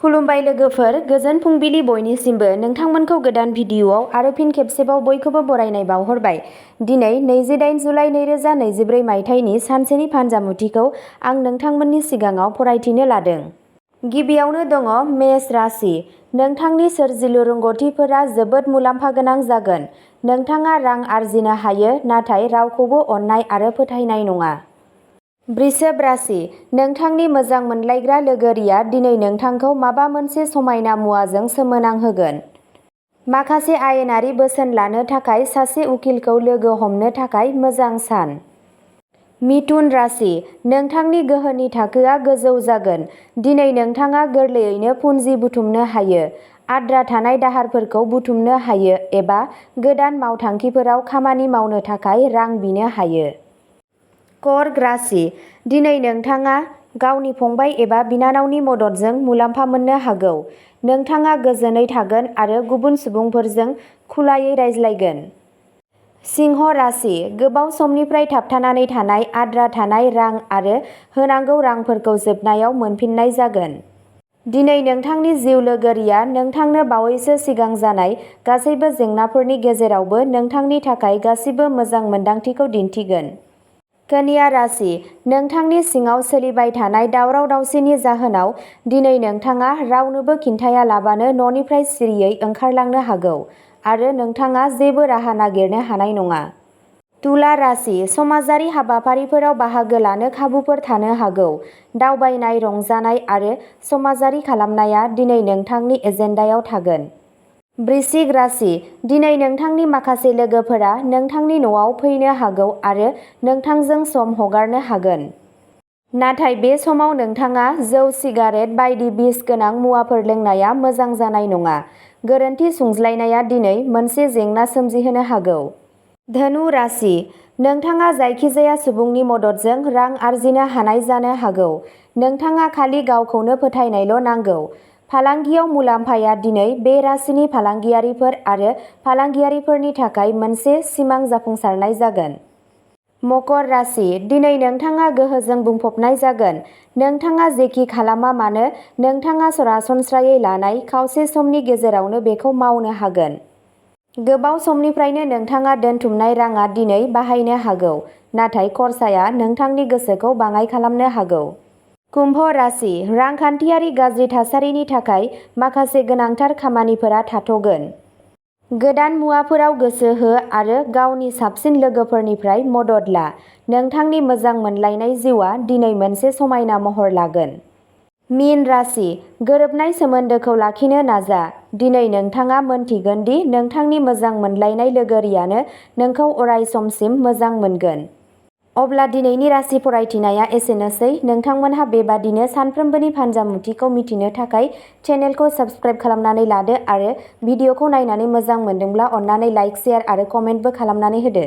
खुलुमबाय लोगोफोर, गोजोन फुंबिलि बयनिसिमबो। नोंथांमोनखौ गोदान भिडिअ'आव आरो फिन खेबसेबाव बयखौबो बरायनाय बावहरबाय। दिनै 28 जुलाइ 2024 मायथाइनि सानसेनि फानजामुथिखौ आं नोंथांमोननि सिगाङाव फरायथिनो लादों। गिबियावनो दङ मेष राशि। नोंथांनि सोरजिलु रोंग'थिफोरा जोबोद मुलाम्फा गोनां जागोन। नोंथाङा रां आरजिनो हायो, नाथाय रावखौबो अननाय आरो फोथायनाय नङा। वृषभ राशि। नोंथांनि मोजां मोनलायग्रा लोगोरिया दिनै नोंथांखौ माबा मोनसे समायना मुवाजों सोमोनांहोगोन। माखासे आयेनारि बोसोन लानो थाखाय सासे उकिलखौ लोगो हमनो थाखाय मोजां सान। मिथुन राशि। नोंथांनि गोहोनि थाखोआ गोजौ जागोन। दिनै नोंथाङा गोरलैयैनो पुन्जि बुथुमनो हायो, आद्रा थानाय दाहारफोरखौ बुथुमनो हायो एबा गोदान मावथांखिफोराव खामानि मावनो थाखाय रां बिनो हायो। कर्क राशि। दिनै नोंथाङा गावनि फंबाय एबा बिनानावनि मददजों मुलाम्फा मोननो हागौ। नोंथाङा गोजोनै थागोन आरो गुबुन सुबुंफोरजों खुलायै रायज्लायगोन। सिंह राशि। गोबाव समनिफ्राय थाबथानानै थानाय आद्रा थानाय रां आरो होनांगौ रांफोरखौ जोबनायाव मोनफिननाय जागोन। दिनै नोंथांनि जिउ लोगोरिया नोंथांनो बावैसो सिगां जानाय गासैबो जेंनाफोरनि गेजेरावबो नोंथांनि थाखाय गासिबो मोजां मोन्दांथिखौ दिन्थिगोन। कन्या राशि। नोंथांनि सिङाव सोलिबाय थानाय दावराव-दावसिनि जाहोनाव दिनै नोंथाङा रावनोबो खिन्थायालाबानो न'निफ्राय सिरियै ओंखारलांनो हागौ आरो नोंथाङा जेबो राहा नागिरनो हानाय नङा। तुला राशि। समाजारि हाबाफारिफोराव बाहागो लानो खाबुफोर थानो हागौ। दावबायनाय, रंजानाय आरो समाजारि खालामनाया दिनै नोंथांनि एजेन्डायाव थागोन। वृश्चिक राशि। दिनै नोंथांनि माखासे लोगोफोरा नोंथांनि न'आव फैनो हागौ आरो नोंथांजों सम हगारनो हागोन। नाथाय बे समाव नोंथाङा जौ, सिगारेट बायदि बिस गोनां मुवाफोर लोंनाया मोजां जानाय नङा। गोरोन्थि सुंज्लायनाया दिनै मोनसे जेंना सोमजिहोनो हागौ। धनु राशि। नोंथाङा जायखिजाया सुबुंनि मददजों रां आरजिनो हानाय जानो हागौ। नोंथाङा खालि गावखौनो फोथायनायल' नांगौ। फालांगियाव मुलाम्फाया दिनै बे राशिनि फालांगियारिफोर आरो फालांगियारिफोरनि थाखाय मोनसे सिमां जाफुंसारनाय जागोन। मकर राशि। दिनै नोंथाङा गोहोजों बुंफबनाय जागोन। नोंथाङा जेखि खालामा मानो, नोंथाङा सरासनस्रायै लानाय खावसे समनि गेजेरावनो बेखौ मावनो हागोन। गोबाव समनिफ्रायनो नोंथाङा दोनथुमनाय राङा दिनै बाहायनो हागौ, नाथाय खरसाया नोंथांनि गोसोखौ बाङाइ खालामनो हागौ। कुम्भ राशि। रांखान्थियारि गाज्रि थासारिनि थाखाय माखासे गोनांथार खामानिफोरा थाथ'गोन। गोदान मुवाफोराव गोसो हो आरो गावनि साबसिन लोगोफोरनिफ्राय मदद ला। नोंथांनि मोजां मोनलायनाय जिउआ दिनै मोनसे समायना महर लागोन। मीन राशि। गोरोबनाय सोमोन्दोखौ लाखिनो नाजा। दिनै नोंथाङा मोनथिगोन दि नोंथांनि मोजां मोनलायनाय लोगोरियानो नोंखौ अराय समसिम मोजां मोनगोन। अब्ला दिनैनि राशि फरायथिनाया एसेनोसै। नोंथांमोनहा बेबादिनो सानफ्रोमबोनि फानजामुथिखौ मिथिनो थाखाय चेनेलखौ साबस्क्राइब खालामनानै लादो आरो भिडिअखौ नायनानै मोजां मोनदोंब्ला अन्नानै लाइक, शेयार आरो कमेन्टबो खालामनानै होदो।